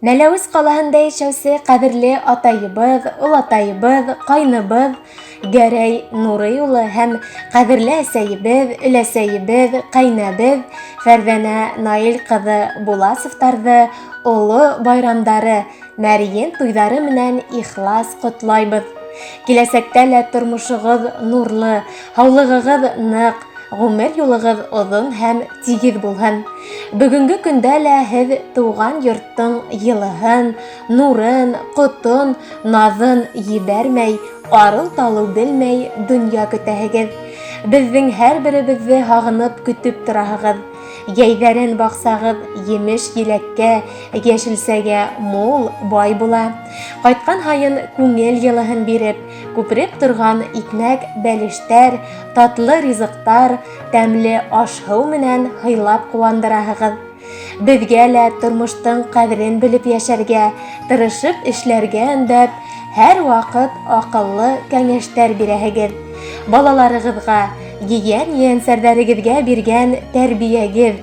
Мәләүез ҡалаһында йәшәүсе ҡәҙерле атайыбыҙ, олатайыбыҙ, ҡайныбыҙ Гәрәй Нурый улы һәм ҡәҙерле әсәйебеҙ, өләсәйебеҙ, ҡәйнәбеҙ Фәрҙәнә Наил ҡыҙы Буласовтарҙы оло байрамдары, мәрйен туйҙары менән ихлас ҡотлайбыҙ. Киләсәктә лә тормошоғоҙ нурлы, һаулығығыҙ ныҡ, ғүмер юлығыҙ оҙон һәм тигеҙ булһын. Бөгөнгө көндә лә һеҙ тыуған йорттоң йылыһын, нурын, ҡотон, наҙын ебәрмәй, арыу-талыу белмәй донъя көтәһегеҙ. Беҙҙең һәр беребеҙҙе һағынып көтөп тораһығыҙ. Йәйҙәрен баҡсағыҙ емеш-еләккә, йәшелсәгә мул, бай була. Ҡайтҡан һайын күңел йылыһын биреп, күпереп торған икмәк, бәлештәр, татлы ризыҡтар, тәмле аш-һыу менән һыйлап ҡыуандыраһығыҙ. Беҙгә лә тормоштоң ҡәҙерен белеп йәшәргә, тырышып эшләргә өндәп, һәр ваҡыт аҡыллы кәңәштәр бирәһегеҙ. Балаларығыҙға, ейән-ейәнсәрҙәрегеҙгә биргән тәрбиәгеҙ,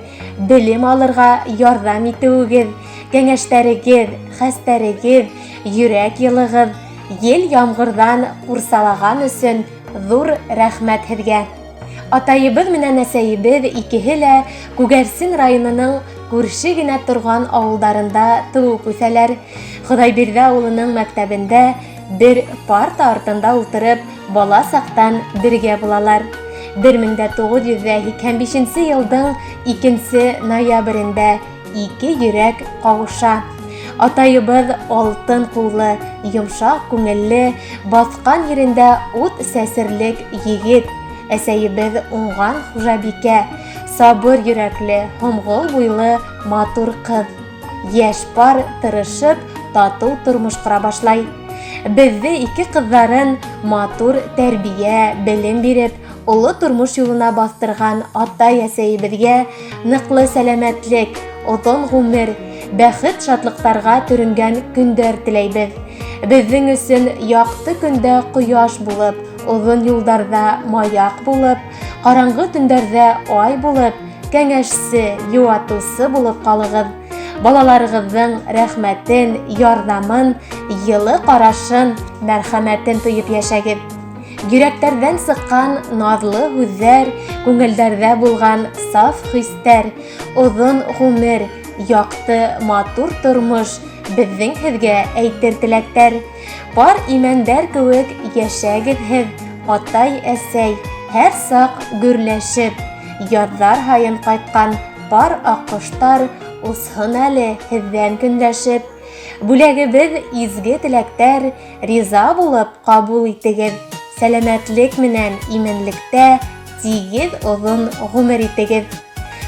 белем алырға ярҙам итеүегеҙ, кәңәштәрегеҙ, хәстәрегеҙ, йөрәк йылығыҙ, ел-ямғырҙан ҡурсалаған өсөн ҙур рәхмәт һеҙгә. Атайыбыҙ менән әсәйебеҙ икеһе лә Күгәрсен районының күрше генә торған ауылдарында тыуып үҫәләр. Хоҙайбирҙе ауылының мәктәбендә бер парта артында ултырып, бала саҡтан бергә булалар. 1985 йылдың 2 ноябрендә ике йөрәк ҡауыша. Атайыбыҙ алтын ҡуллы, йомшаҡ күңелле, баҫҡан ерендә ут сәсерлек егет. Әсәйебеҙ уңған хужабикә, сабыр йөрәкле, һомғол буйлы матур ҡыҙ. Йәш пар тырышып, татыу тормош ҡора башлай. Беҙҙе ике ҡыҙҙарын матур тәрбиә, белем биреп, оло тормош юлына баҫтырған атай-әсәйебеҙгә ныҡлы сәләмәтлек, оҙон ғүмер, бәхет-шатлыҡтарға төрөнгән көндәр теләйбеҙ. Беҙҙең өсөн яҡты көндә ҡояш булып, оҙон юлдарҙа маяҡ булып, ҡараңғы төндәрҙә ай булып, кәңәшсе, йыуатыусы булып ҡалығыҙ. Балаларығыҙҙың рәхмәтен, ярҙамын, йылы ҡарашын, мәрхәмәтен тоеп йәшәгеҙ. Йөрәктәрҙән сыҡҡан наҙлы һүҙҙәр, күңелдәрҙә булған саф хистәр, оҙон ғүмер, яҡты, матур тормош беҙҙең һеҙгә әйтер теләктәр. Пар имәндәр кеүек йәшәгеҙ һеҙ, атай, әсәй, һәр саҡ гөрләшеп, яҙҙар һайын ҡайтҡан пар аҡҡоштар осһон әле һеҙҙән көнләшеп. Бүләгебеҙ изге теләктәр, Риза булып ҡабул итегеҙ, сәләмәтлек менән именлектә тигеҙ оҙон ғүмер итегеҙ.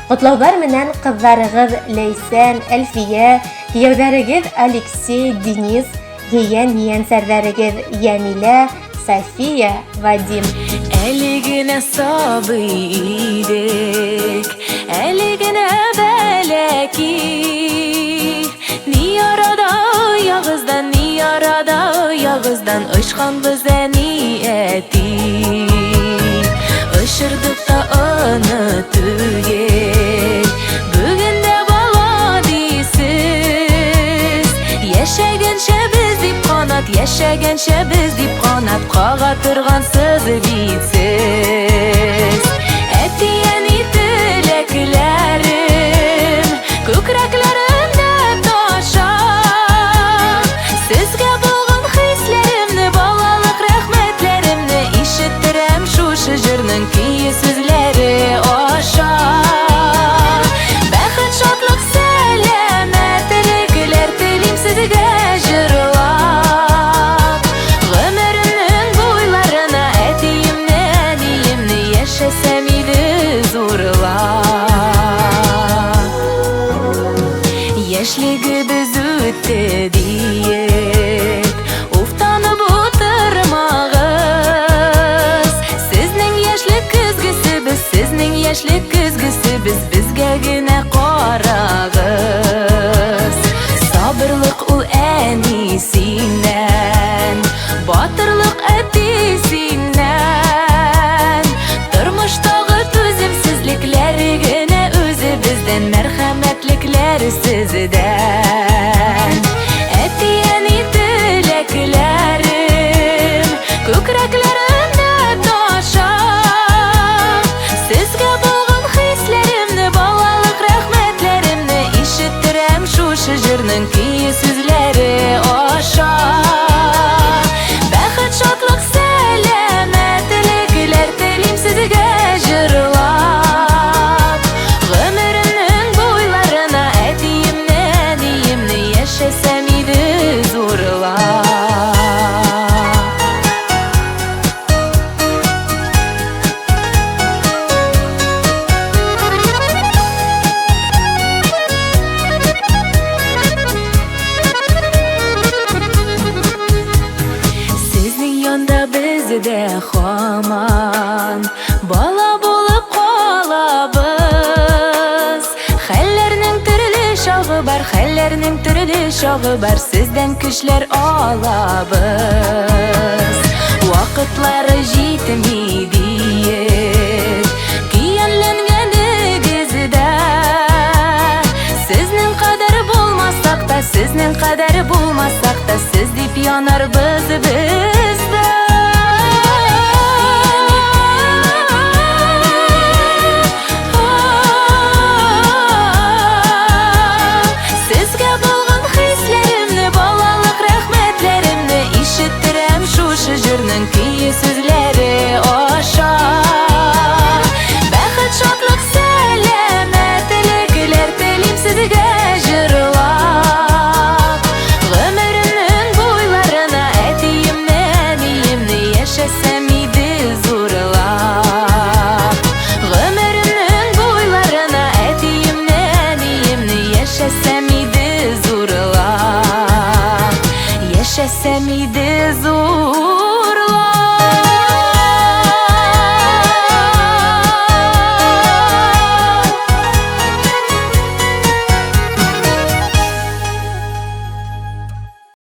Ҡотлауҙар менән ҡыҙҙарығыҙ Ләйсән, Әлфиә, кейәүҙәрегеҙ Алексей, Денис, ейән ейәнсәрҙәрегеҙ Йәмилә, София, Вадим. Әле генә сабый идек, әле генә бәләки. Ни арада оягыздан, ни арада оягыздан Очканбыз әни әти. Очырдык та аны түгел, Бүген дә бала дисез. Яшәгәнчә без дип канат, яшәгәнчә без дип канат Кага торгансыз бит сез. Әти-әни теләкләрем Күкрәкләремдә таша. Сезгә булган хисләремне, балалык рәхмәтләремне Ишеттерәм шушы җырның көе сүзләре аша. Бәхет, шатлык, сәламәтлекләр телим сезгә җырлап. Гомеремнең буйларына әтиемне, әниемне яшәсәм иде зурлап. Яшьлегебез үтте диеп, уфтанып утырмагыз. Сезнең яшьлек көзгесе без, сезнең яшьлек көзгесе без, безгә генә карагыз. Сабырлык ул әни синнән, батырлык әти синнән. Тормыштагы түземсезлекләр генә үзебездән, мәрхәмәтлекләр сездән. Һаман бала булып ҡалабыҙ. Хәлләрнең төрлө чагы бар, хәлләрнең төрлө чагы бар, сездән көчләр алабыҙ. Ваҡытлары җитми диеп, көянләнгәнегеҙ ҙә. Сезнең ҡәҙәр булмаһаҡ та, сезнең ҡәҙәр булмаһаҡ та, сез дип янарбыҙ.